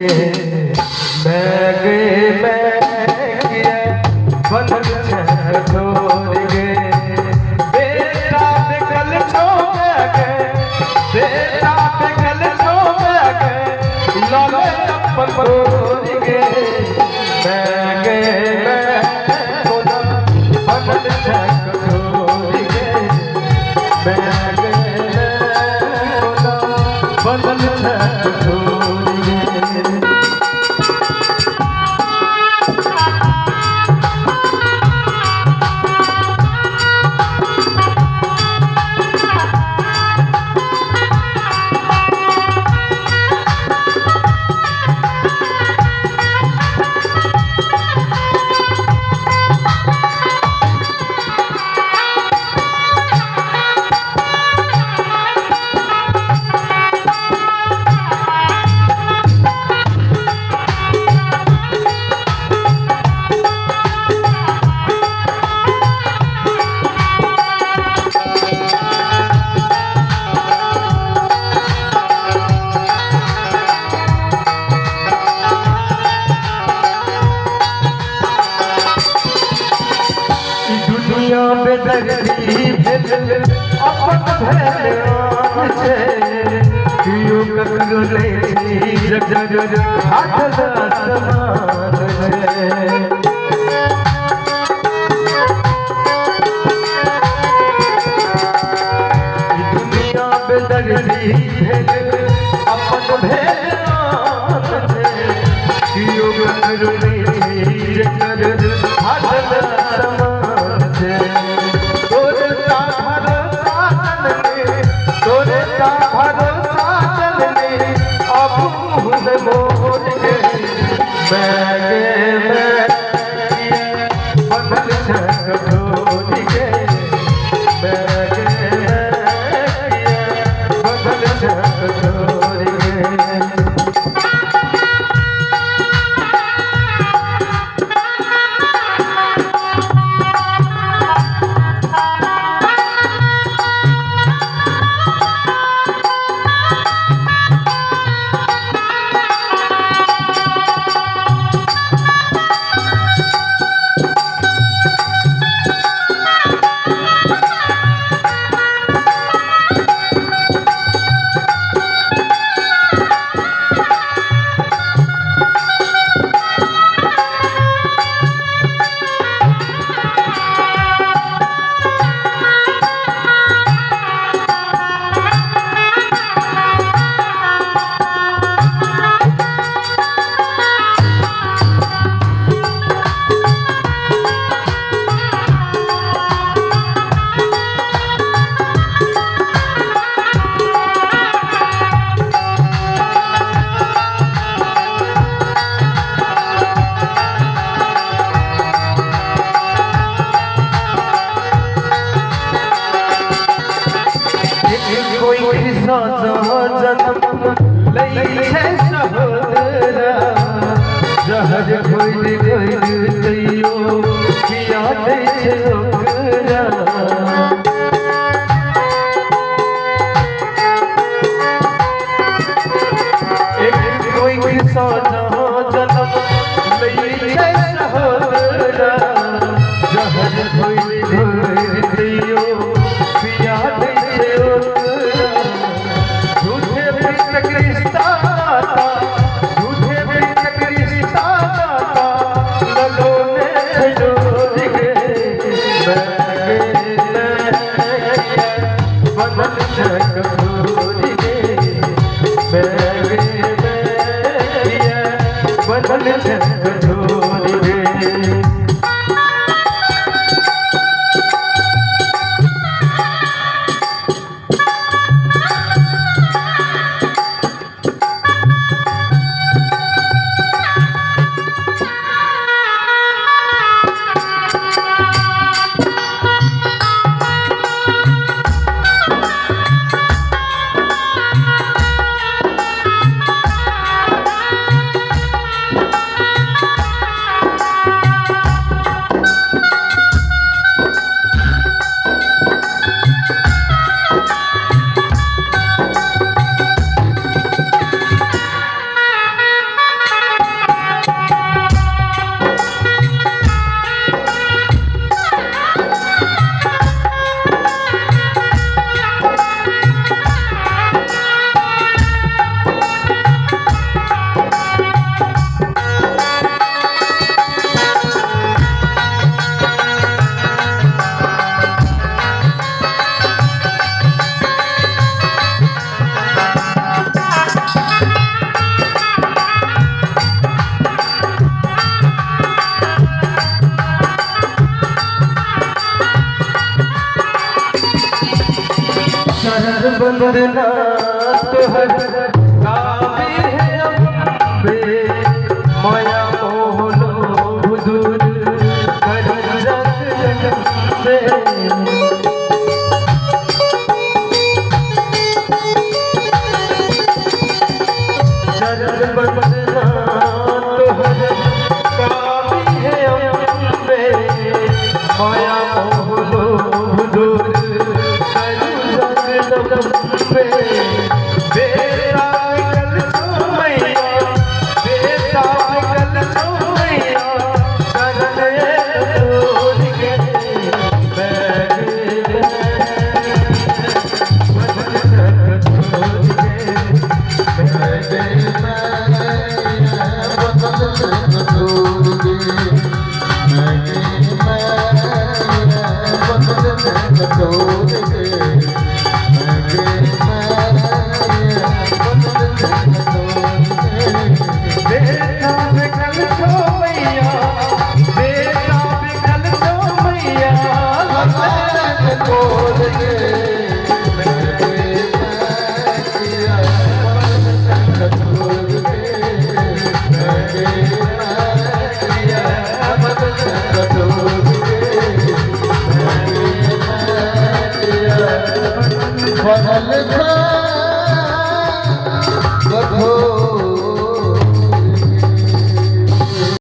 मैं गे मैं किया बंधन छोड़ गे बेटा बेकल छोड़ गे बेटा बेकल छोड़ गे लाले अपन तोड़ गे मैं गे मैं कोना बंधन छोड़ गे मैं गे मैं कोना बंधन छोड़ गे। दुनिया बेदर्दी भेल अपन भेल छै कियो ककरो नहि जग फाटल आसमान छै। दुनिया बेदर्दी भेल अपन भेल छै कियो ककरो नहि जग फाटल आसमान छै। कोई जन्म लै छै सहोदरा जहर घोरि घोरि तैयो पिया दै छै ओकरा। एक कोई जन्म लै छै सहोदरा जहर घोरि घोरि तैयो पिया दै छै ओकरा। चरण बंदना तोहर गावे है अम्बे, माया मोह लोभ दूर कर जगदम्बे। चरण बंदना तोहर गावे है अम्बे, माया मोह लोभ दूर कर जगदम्बे। बेटा कल मैया, बेटा कल मैया, शरण तोर के बेटा कल मैया, बेटा कल मैया, बदल।